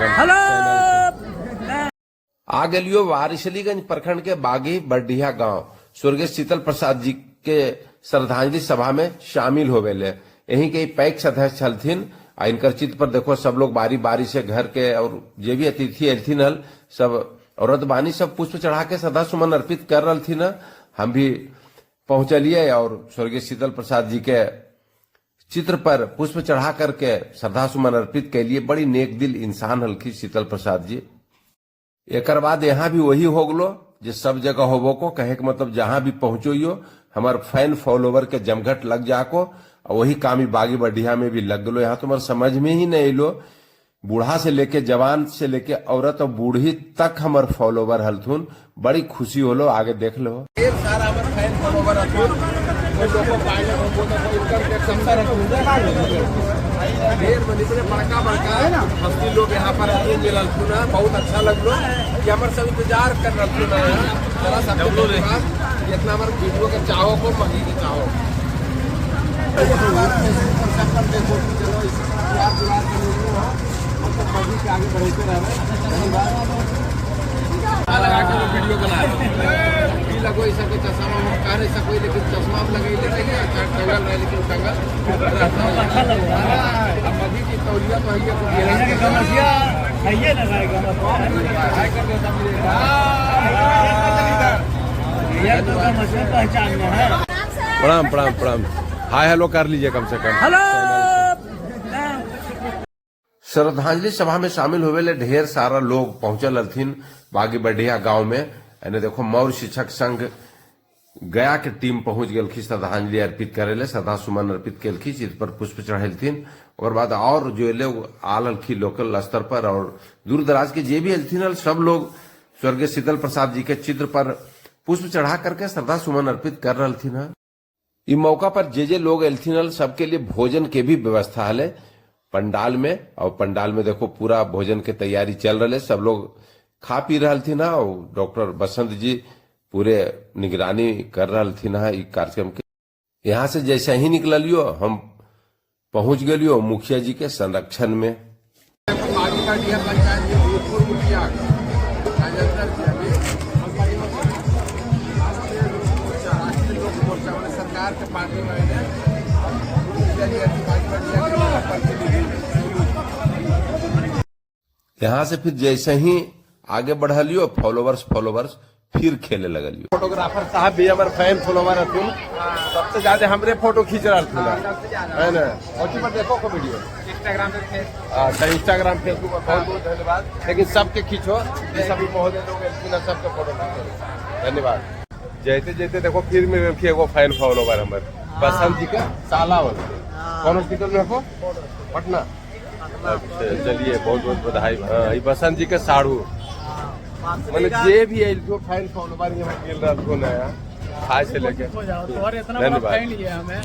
हेलो। आ गेलियो वारिसलीगंज प्रखंड के बागी बरडीहा गांव स्वर्गीय शीतल प्रसाद जी के श्रद्धांजलि सभा में शामिल होवे ले। यही के पैक्स अध्यक्ष छलथिन आ इनकर चित्र पर देखो सब लोग बारी बारी से घर के और जे भी अतिथि एलथिन हल सब औरत बानी सब पुष्प चढ़ा के श्रद्धा सुमन अर्पित कर रही। हम भी पहुंचलिए और स्वर्गीय शीतल प्रसाद जी के चित्र पर पुष्प चढ़ा करके श्रद्धा सुमन अर्पित कैलिए। बड़ी नेक दिल इंसान हलखी शीतल प्रसाद जी। एक बाद यहाँ भी वही हो गलो जे सब जगह होबो को, कहे के मतलब जहां भी पहुंचो यो हमार फैन फॉलोवर के जमघट लग जाको और वही काम ही बागी बढिया में भी लग गलो। यहाँ तुम्हारे समझ में ही नहीं लो, बूढ़ा से लेके जवान से लेके औरत और बूढ़ी तक हमार फॉलोवर हलथुन। बड़ी खुशी होलो, आगे देख लो। सारा हमार फैन फॉलोवर हथुन, कोई लोको पायलट हो तो कोई इनकम टैक्स अफसर हथुन। ढेर मनी इतने बड़का बड़का हस्ती लोग यहाँ पर हथुन मिलल थुन। बहुत अच्छा लगलो कि हमार सब इंतजार कर रहथुन। जरा सबके धन्यवाद कि इतना हमार वीडियो के चाहो को मगी के चाहो। फेसबुक पर सब पर देखो कि चलो इसी तरह प्यार दुलार के लोग हो, हम सब मगी के आगे बढ़ते रहे। धन्यवाद। लगा के लोग वीडियो बना रहे ई लगो ऐसा के चश्मा हम कह रहे सको, लेकिन चश्मा हम लगैले रहिए, टंगल रहे, लेकिन टंगल अच्छा लग रहा है। अब मगी की तौलिया तो है यहाँ के गमछिया है ना भाई, गमछिया। हाय कर देता मेरे। ये तो गमछिया पहचान में है। प्रणाम प्रणाम प्रणाम, हाय हेलो कर लीजिए कम से कम। हेलो। श्रद्धांजलि सभा में शामिल होवे ले ढेर सारा लोग पहुंचल हलथिन बागी बढिया गांव में। एने देखो मौर्य शिक्षक संघ गया के टीम पहुंच गेलखिन श्रद्धांजलि अर्पित करे ले, श्रद्धा सुमन अर्पित केलखिन, चित्र पर पुष्प चढ़ेलथिन। ओकर बाद और जो लोग आल हलखिन लोकल स्तर पर और दूर दराज के जे भी एलथिन हल, सब लोग स्वर्गीय शीतल प्रसाद जी के चित्र पर पुष्प चढ़ा करके श्रद्धा सुमन अर्पित कर रहलथिन हन। ई मौका पर जे जे लोग एलथिन हल सबके लिए भोजन के भी व्यवस्था हले पंडाल में और पंडाल में देखो पूरा भोजन के तैयारी चल रहा है, सब लोग खा पी रहलथिन हन और डॉक्टर बसंत जी पूरे निगरानी कर रहलथिन हन ई कार्यक्रम के। यहाँ से जैसे ही निकलियो हम पहुंच गेलियो मुखिया जी के संरक्षण में। बागी बरडीहा पंचायत के भूतपूर्व मुखिया राजेंद्र जी अभी राष्ट्रीय लोक मोर्चा, राष्ट्रीय लोक मोर्चा मैंने सरकार के पार्टी में है। मुखिया जी अभी बागी बरडीहा के प्रतिनिधि। यहाँ से फिर जैसे ही आगे बढ़लियो फॉलोवर्स फॉलोवर्स फिर खेले लगलियो। फोटोग्राफर साहब भी हमारे फैन फॉलोवर हथुन, सबसे ज्यादा हमरे फोटो खींच रहा है ना। और पर देखो को वीडियो इंस्टाग्राम पे। अच्छा, इंस्टाग्राम फेसबुक पर। बहुत बहुत धन्यवाद, लेकिन सबके खींचो, ये सभी बहुत लोग एलथिन सबके फोटो खींचो। धन्यवाद। जैते जैते देखो फिर मिल एगो फैन फॉलोवर हमर बसंत जी का साला होते। कौन हॉस्पिटल में हो? पटना। अच्छा, चलिए, बहुत बहुत बधाई। हाँ, ये बसंत जी के साड़ू, मैंने जे भी आयल जो फैन फॉलोवर यहाँ मिल रहा था नया खाए से लेके। हो जाओ तो और इतना बड़ा धन्यवाद। फैन लिया हमें।